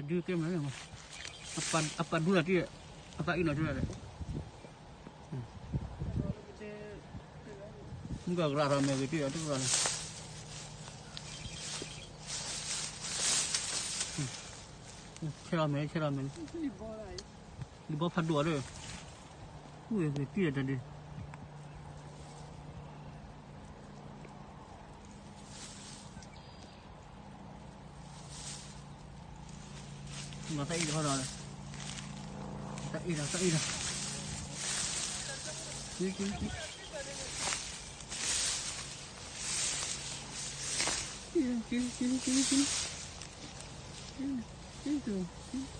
ဒုးကဲမး, အပာ်ဒူလီၤတံၢ်, အသးအံၣ်နီၤတံၢ်လီၤ, မုၢ်ကဂၤထီၣ်မဲာ်ဂ့ၤတံၢ်အီၤ တကလီၤန့ၣ်, ဆဲးထီၣ်မဲာ် ဆဲးထီၣ်မဲာ်န့ၣ်, လံာ်ဘီဖးဒိၣ်အီၤဒီး, အိၣ်ဂ့ၤတံၢ်အီၤတဒု မၤသးအံၣ်တခီဒီး, သးအံၣ်ဒီး သးအံၣ်ဒီး, က့ၤ က့ၤ က့ၤ က့ၤ က့ၤ က့ၤ က့ၤ က့ၤ က့ၤ